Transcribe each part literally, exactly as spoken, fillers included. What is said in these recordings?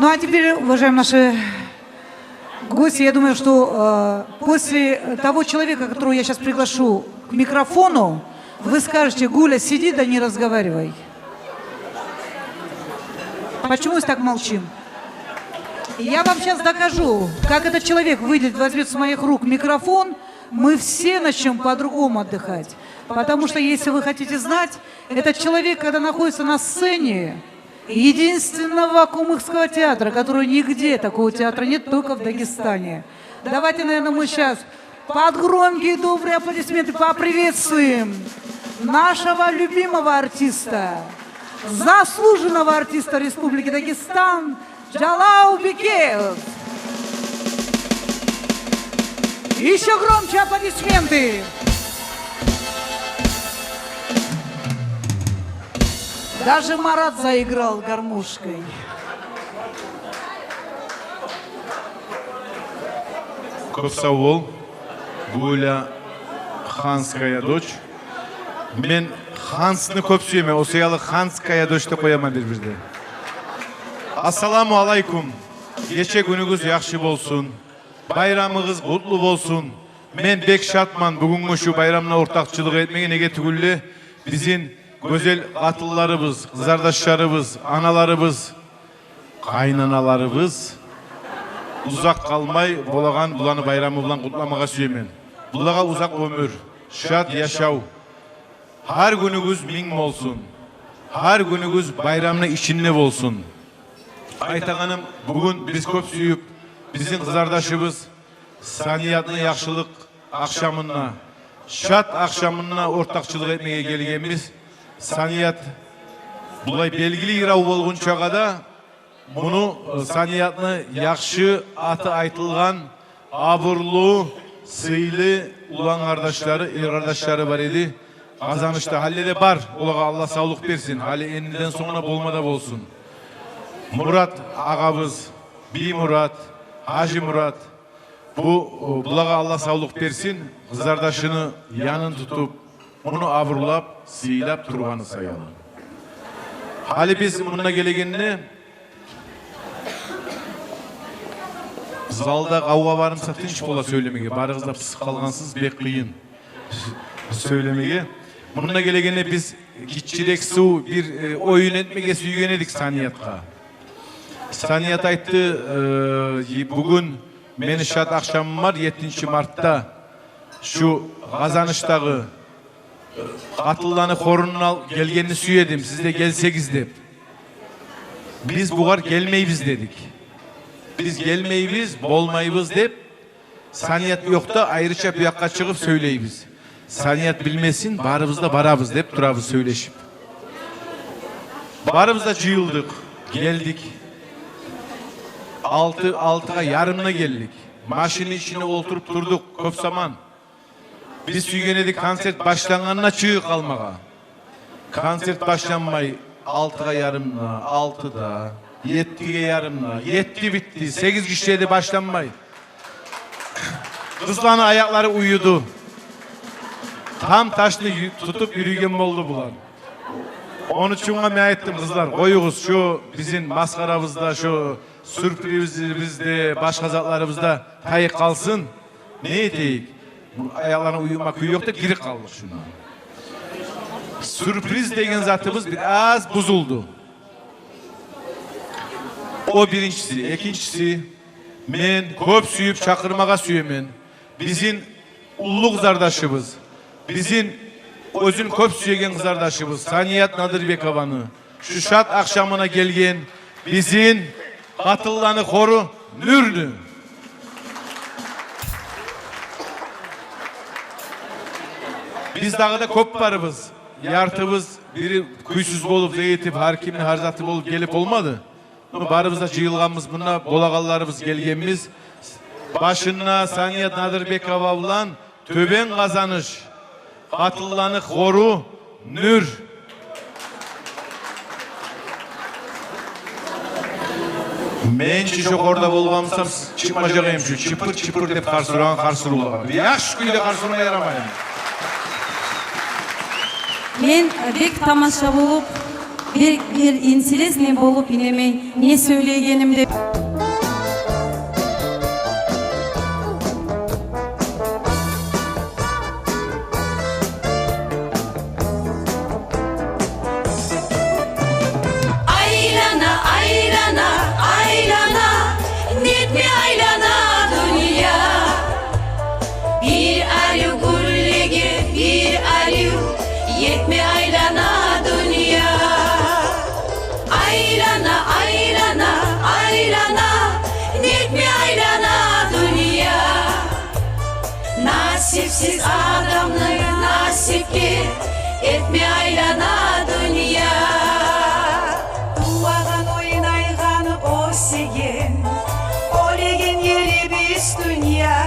Ну, а теперь, уважаемые наши гости, я думаю, что, э, после того человека, которого я сейчас приглашу к микрофону, вы скажете: «Гуля, сиди да не разговаривай». Почему мы так молчим? Я вам сейчас докажу, как этот человек выйдет, возьмёт с моих рук микрофон, мы все начнём по-другому отдыхать. Потому что, если вы хотите знать, этот человек, когда находится на сцене единственного кумыкского театра, который нигде такого театра нет, только в Дагестане. Давайте, наверное, мы сейчас под громкие добрые аплодисменты поприветствуем нашего любимого артиста, заслуженного артиста Республики Дагестан Джалал Бекеев. Ещё громче аплодисменты. Даже Марат заиграл гармошкой. Кёп сав бол, Гуля, ханская дочь. Мен хансны кёп сюемен, о саялы ханская дочь деп къояман бир-бирде. Ассаламу алайкум. Гече гюнюгюз яхшы болсун. Байрамыгъыз къутлу болсун. Мен бек шатман бугюнгю шу байрамда ортакъчылыкъ этмеге, неге тюгюл де бизин гёзел къатынларыбыз, къызардашларыбыз, аналарыбыз, къайнаналарыбыз узакъ къалмай болагъан буланы байрамы булан къутламагъа сюемен. Булагъа узакъ оьмюр, шат яшав. Гьар гюнюгюз минг болсун. Гьар гюнюгюз байрамны ичинде болсун. Айтагъаным, бугюн биз кёп сююп, бизин къызардашыбыз Саниятны яхшылыкъ ахшамында, шат ахшамында ортакъчылыкъ этмеге гелгенбиз. Саният булай белгили йырав болгъунчагъа да, муну, э, Саниятны яхшы аты айтылгъан, абурлу, сыйлы улан къардашлары, эр къардашлары бар эди. Къазанышда гьали де бар. Олагъа Аллагь савлукъ берсин. Гьали эндиден сонг да болма да болсун. Мурат агъабыз, Биймурат, Гьажимурат, бу, э, булагъа Аллагь савлукъ берсин, къызардашыны янын тутуп, муну абурлап, сыйлап тургъаны саялы. Гьали биз мунда гелегенде, залда къавгъа бар буса, тынч бола сёйлемеге. Барыгъыз да пысыкъ къалгъансыз, бек къыйын сёйлемеге. Мунда гелегенде биз гиччирек сув бир, э, оюн этмеге сюйген эдик Саниятгъа. Саният айтды: э, бугюн мени шат ахшамым бар, еттинчи мартда шу Къазанышдагъы, э, къатынланы хорундан гелгенни сюе эдим, сиз де гелсегиз деп. Биз бугъар гелмейбиз дедик. Биз гелмейбиз, болмайбыз деп, Саният ёкъда айрыча бу якъгъа чыгъып сёйлейбиз. Саният билмесин, барыбыз да барабыз деп турабыз сёйлешип. Барыбыз да жыйылдыкъ, гелдик. Алты, алтыгъа ярымда гелдик. Машинни ичинде олтуруп турдукъ кёп заман. Биз сюйген эдик концерт башлангъанда чыгъып къалмагъа. Концерт башланмай, алтыгъа ярымда, алтыда, еттиге ярымда, етти битди, сегиз гишеди башланмай. Къызланы аякълары уюду. Там ташны ю-, тутуп юрюйген болду булар. Ону учун мен айтдым: къызлар, къоюгъуз, шу бизин масхарабыз да, шу сюрпризибиз де, башгъа затларыбыз да тайып къалсын. Не этейик? Бу аякъланы уюма кюй ёкъ деп гирип къалдыкъ шунда. Сюрприз деген затыбыз бир аз бузулду. О биринчиси. Экинчиси, мен кёп сююп чакъырмагъа сюемен бизин уллу къызардашыбыз, бизин оьзюн кёп сюеген къызардашыбыз Саният Надырбекованы, шу шат ахшамына гелген бизин къатынланы хору «Нюрню». Биз дагъы да кёп барбыз. Яртыбыз, бири кюйсюз болуп, зейитип, гьар кимни гьар заты болуп гелип болмады. Барыбыз да жыйылгъанбыз мунда, болагъанларыбыз гелгенбиз. Башында Саният Надырбекова булан Тёбен Къазаныш къатынланы хору «Нюр». Мен чи шо хорда болгъан бусам, чыкъмажакъ эдим шу чыпыр-чыпыр деп харс урагъан харс урулагъа. Бир яхшы кюйде харс урма ярамаймы? Мен бек тамаша болуп, Бек бир интересный болуп, инемей, не сёйлейгеним де. Айлана, айлана, айлана, нетме айлана дюнья. Бир арив гюнлеге бир арив етме айлана дюнья. Айлана, айлана, айлана, нетме айлана дюнья. Насипсиз адамны насипге этме айлана дюнья. Тувагъан, ойнайгъан, оьсеген, оьлеген ерибиз дюнья.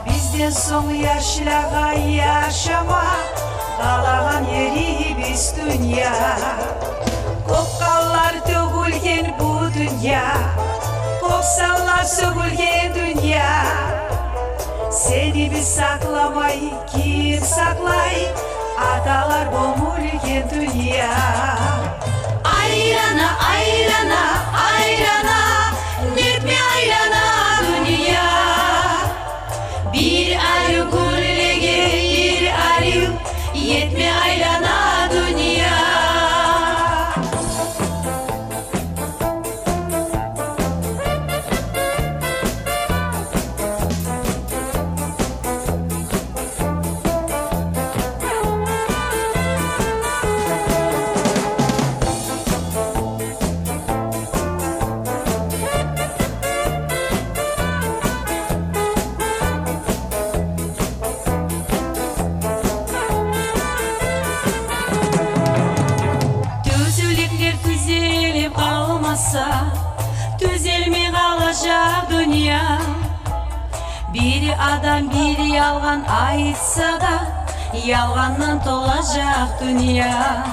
Бизден сонг яшлагъа яшама къалагъан ерибиз дюнья. Кёп къанлар тёгюлген бу дюнья, кёп санлар сёгюлген дюнья. Сени биз сакъламай, ким сакълай? Аталар гёмюлген дюнья. Айлана, айлана, айлана, нетме айлана дюнья. Бир арив гюнлеге бир арив етме айлана дюнья. Тюзюлюклер тюзелип къалмаса, тюзелмей къалажакъ дюнья. Бир адам бир ялгъан айтса да, ялгъандан толажакъ дюнья.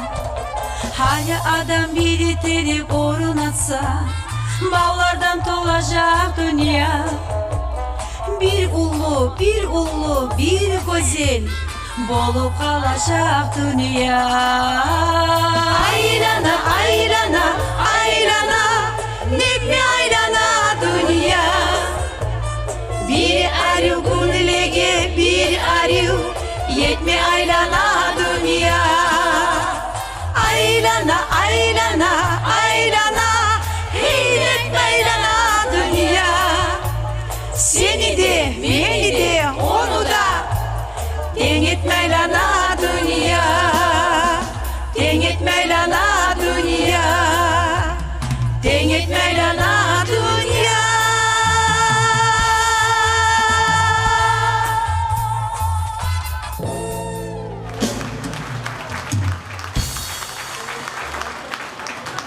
Гьар адам бир терек орнатса, бавлардан толажакъ дюнья. Бир уллу, бир уллу, бир гёзел болуп къалажакъ дюнья. Айлана, айлана, айлана, нетме айлана дюнья. Бир арив гюнлеге бир арив етме айлана